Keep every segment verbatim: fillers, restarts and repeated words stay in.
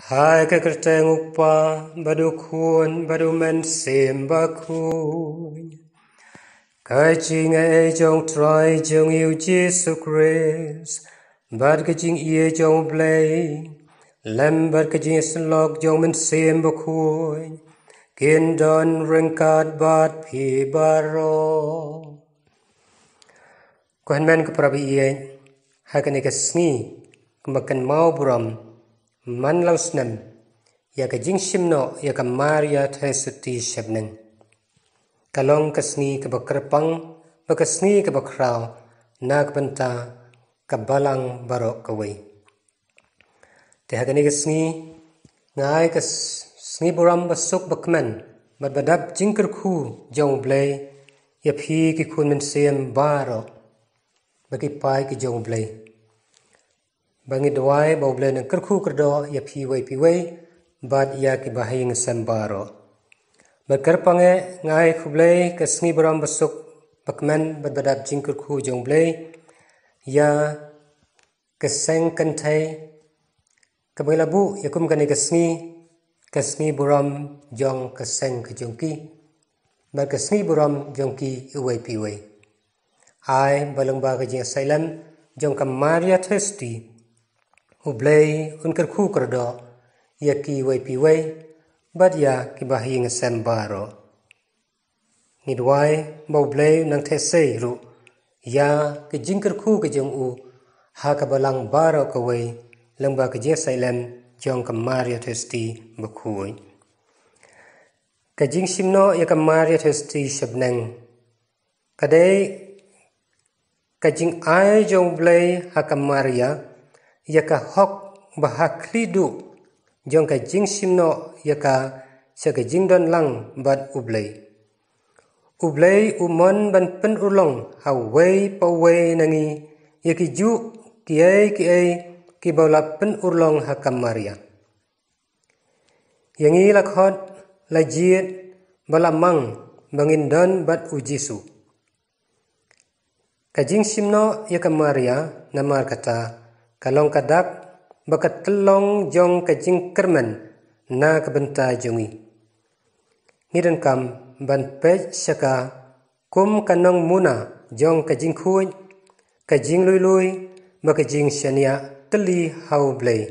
Ha ka kyrteng u Kpa bad u Khun bad u Mynsiem Bakhuid. Ka jingaiei jong u Trai jong ngi u Jisu Khrist bad ka jingïeit jong u Blei lem bad ka jingïasyllok jong u Mynsiem Bakhuid kin don ryngkat bad phi baroh. Ko hynmen ko para baieit, ha kane ka sngi kaba kynmaw burom man la u snem ïa ka jingshim noh ïa ka Maria Theisotti shapneng. Ka long ka sngi kaba kyrpang bad ka sngi kaba khraw na ka bynta ka Balang baroh kawei. Te ha kane ka sngi nga ai ka s-, sngi burom basuk bakmen bad badap jingkyrkhu jong u Blei ïa phi ki khun mynsiem baroh bad ki paid ki jong u Blei. Ba ngi duwai ba u Blei un kyrkhu kyrdoh ïa phi uwei pa uwei bad ïa ki bahaïing sem baroh. Bad kyrpang eh nga ai khublei ka sngi burom basuk bakmen bad badap jingkyrkhu jong u Blei ïa ka seng kynthei kaba ngi la buh ïa kum kane ka sngi, ka sngi burom jong ka seng ka jong ki bad ka sngi burom jong ki uwei pa uwei. Ai ba lyngba ka jingïasaid lem jong ka Maria Theisotti, u Blei un kyrkhu kyrdoh ïa ki uwei pa uwei bad ïa ki bahaïing sem baroh. Ngi duwai ba u Blei un nang theh sei ruh ïa ka jingkyrkhu ka jong u ha ka Balang baroh kawei lyngba ka jingïasaid lem jong ka Maria Theisotti Bakhuid. Ka jingshim noh ïa ka Maria Theisotti shapneng ka dei ka jingai jong u Blei ha ka Maria ïa ka hok ba ha khlieh duh jong ka jingshim noh ïa ka sha ka jingdon lang bad u Blei. U Blei u mon ban pynurlong ha uwei pa uwei na ngi ïa ki juh kiei kiei kiba u la pynurlong ha ka Maria. Ïa ngi la khot, la jied bad la mang ba ngin don bad u Jisu. Ka jingshim noh ïa ka Maria namar kata ka long ka dak ba ka tyllong jong ka jingkyrmen na ka bynta jong ngi. Ngi donkam ban peit sha ka kum ka nongmuna jong ka jingkhuid, ka jinglui lui bad ka jingshaniah tylli ha u Blei.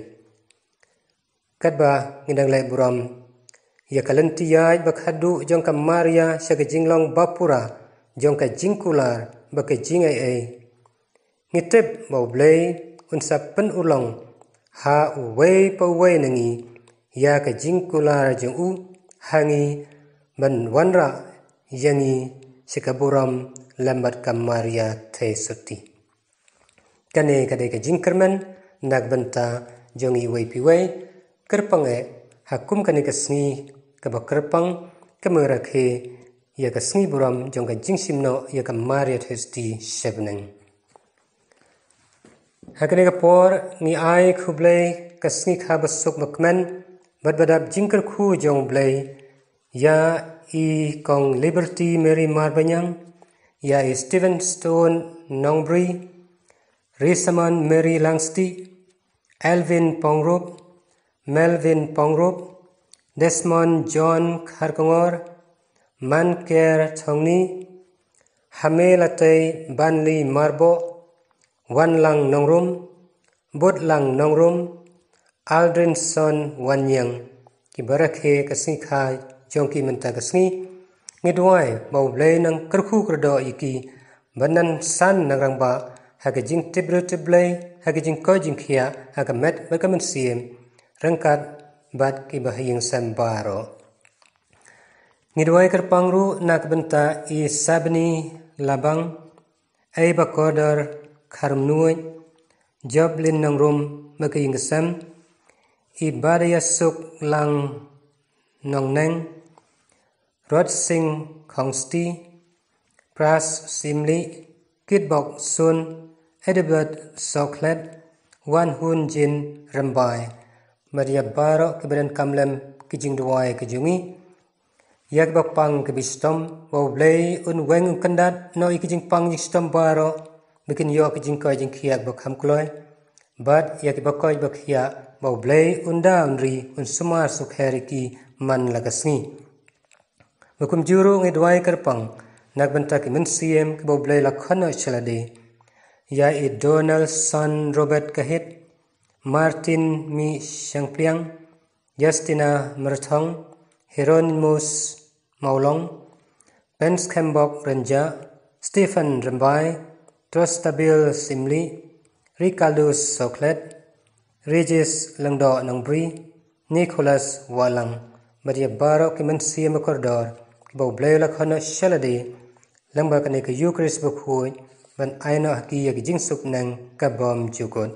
Katba ngi dang leh burom ïa ka lynti ïaid ba khadduh jong ka Maria sha ka jinglong bapura jong ka jingkular bad ka jingaiei, ngi tip ba u Blei un sa pynurlong ha uwei pa uwei na ngi ïa ka jingkular jong u ha ngi ban wanrah ïa ngi sha ka burom lem bad ka Maria Theisotti. Kane ka dei ka jingkyrmen na ka bynta jong ngi uwei pa uwei. Kyrpang eh ha kum kane ka sngi kaba kyrpang ka mera khe ïa ka sngi burom jong ka jingshim noh ïa ka Maria Theisotti shapneng. Ha kane ka por ngi ai khublei ka sngi kha basuk bakmen bad badap jingkyrkhu jong u Blei ïa i Kong Liberty Mary Marbaniang, ïa i Stephen Stone Nongbri, Risamon Mary Langsti, Elvin Pongrup, Melvin Pongrup, Desmond John Kharkongor, Manker Thongni, Hame Latei Banli Marbo, Wanlang Nongrum, Butlang Nongrum, Aldrinson Wanniang, kiba rakhe ka sngi kha jong ki mynta ka sngi. Ngi duwai ba u Blei nang kyrkhu kyrdoh ïa ki ban nang san nang rangbah ha ka jingtip briew tip Blei, ha ka jingkoit jingkhiah ha ka met bad ka mynsiem, ryngkat bad ki bahaïing sem baroh. Ngi duwai kyrpang ruh na ka bynta i Sabni Labang, Ei Bakordor Kharmnuid, Joblin Nongrum bad ka ïing ka sem, i Badaiasuk Lang Nongneng, Rod Singh Khongsti, Pras Simli, Kitbok Sun, Edward Sokhlet, Wan Hun Jin Rymbai. Bad ïa baroh kiba donkam lem ki jingduwai ka jong ngi. Ïa kiba pang kiba shitom, ba u Blei un weng un kyndat noh ïa ki jingpang jingshitom baroh, ba kin ïoh ki jingkoit jingkhiah ba kham kloi. Bad ïa kiba koit ba khiah, ba U Blei un da un ri, un sumar sukher ïa ki man la ka sngi. Ba kumjuh ruh ngi duwai kyrpang na ka bynta ki mynsiem kiba U Blei la khot noh sha lade. Ïa i Donaldson Robert Kahit, Martin Mi Shangpliang, Justina Myrthong, Hieronymus Mawlong, Pence Khembok Rynjah, Stephen Rymbai, Trostabil Syiemlieh, Rikaldus Sohkhlet, Regis Lyngdoh Nongbri, Nicholas Wahlang, bad ïa baroh ki mynsiem ba kordor kiba U Blei u la khot noh sha lade lyngba kane ka Ïukharist bakhuid, ban ai noh ha ki ïa ki jingsuk neng ka bymjukut.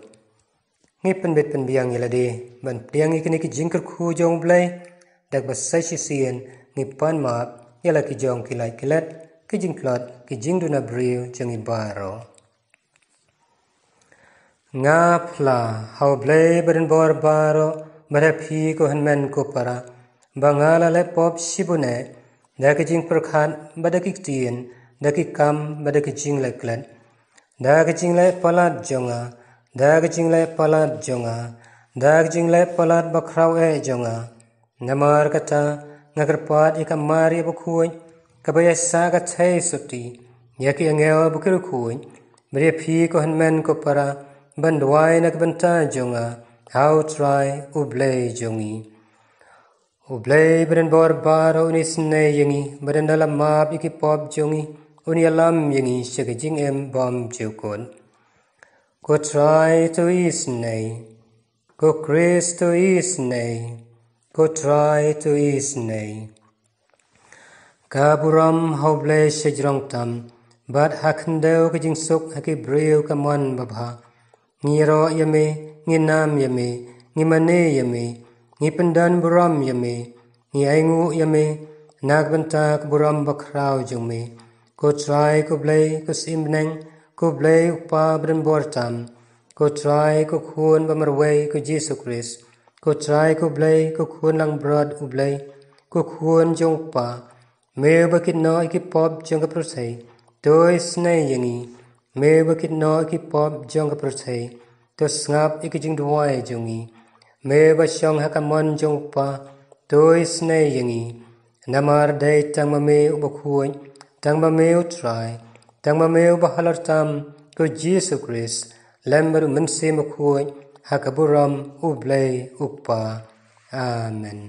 Ngi pynbit pynbiang ïa lade ban pdiang ïa kine ki jingkyrkhu jong U Blei. Da kaba sa shisien ngi pan map ïa la ki jong ki lait ki let, ki jingtlot, ki jingduna briew jong ngi baroh. Nga phla ha U Blei ba donbor baroh, bad ha phi ko hynmen ko para, ba nga la leh pop shibun eh, da ki jingpyrkhat bad da ki ktien, da ki kam bad da ki jingleh klet, da ki jingleh palat jong nga, da ki jingleh palat jong nga, da ki jingleh palat bakhraw eh jong nga. Namar kata nga kyrpad ïa ka Maria bakhuid, kaba ïaisah ka thei sotti, ïa ki angel bad ki riewkhuid, bad ïa phi ko hynmen ko para, ban duwai na ka bynta jong nga ha U Trai U Blei jong ngi. U Blei ba donbor baroh un isynei ïa ngi, bad ynda la map ïa ki pop jong ngi, un ïalam ïa ngi sha ka jingim bymjukut. Ko Trai to isynei. Ko Khrist to isynei. Ko Trai to isynei. Ka burom ha U Blei sha jrong tam, bad ha khyndew ka jingsuk ha ki briew ka mon babha. Ngi ïaroh ïa me, ngi nam ïa me, ngi mane ïa me, ngi pyndon burom ïa me, ngi ainguh ïa me na ka bynta ka burom bakhraw jong me. Ko Trai ko Blei, ko Syiem bneng, ko Blei U Kpa ba donbor tam, ko Trai ko Khun ba marwei, ko Jisu Khrist, ko Trai ko Blei, ko Khun langbrot U Blei, ko Khun jong U Kpa, me uba kit noh ïa ki pop jong ka pyrthei, to isynei ïa ngi. Me uba kit noh ïa ki pop jong ka pyrthei, to sngap ïa ki jingduwai jong ngi. Me uba shong ha ka mon jong U Kpa, to isynei ïa ngi. Namar dei tang ma me uba khuid, tang ma me U Trai, tang ma me uba halor tam, ko Jisu Khrist, lem bad U Mynsiem Bakhuid, ha ka burom U Blei U Kpa. Amen.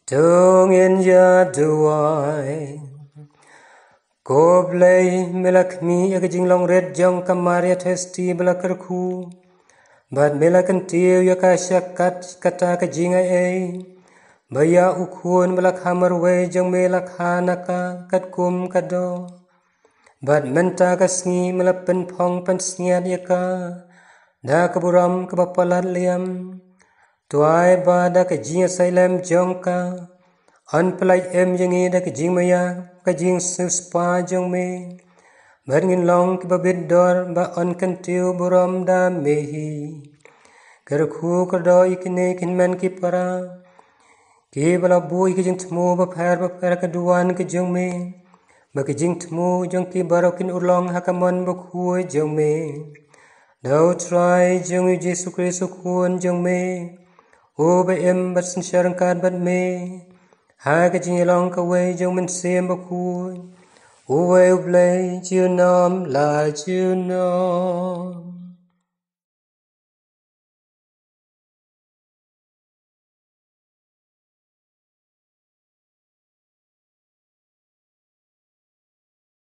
To ngin ïa duwai. Ko Blei, me la khmih ïa ka jinglong rit jong ka Maria Theisotti ba la kyrkhu, bad me la kyntiew ïa ka sha kata ka jingai ei, ba ïa U Khun ba la kha marwei jong me la kha na ka katkum ka doh. Bad mynta ka sngi me la pynphong pynsngiat ïa ka da ka burom kaba palat liam. To ai ba da ka jingïasaid lem jong ka, yn pyllait im ïa ngi da ka jingmaïa, ka jingsiewspah jong me, bad ngin long kiba bit dor ba yn kyntiew burom da me hi. Kyrkhu kyrdoh ïa kine ki hynmen ki para, kiba la buh ïa ki jingthmu bapher bapher ha ka duwan ka jong me, ba ki jingthmu jong ki baroh kin urlong ha ka mon bakhuid jong me. Da U Trai jong ngi U Jisu Khrist U Khun jong me, uba im bad synshar ryngkat bad me ha ka jingïalong kawei jong U Mynsiem Bakhuid, uwei U Blei junom la junom.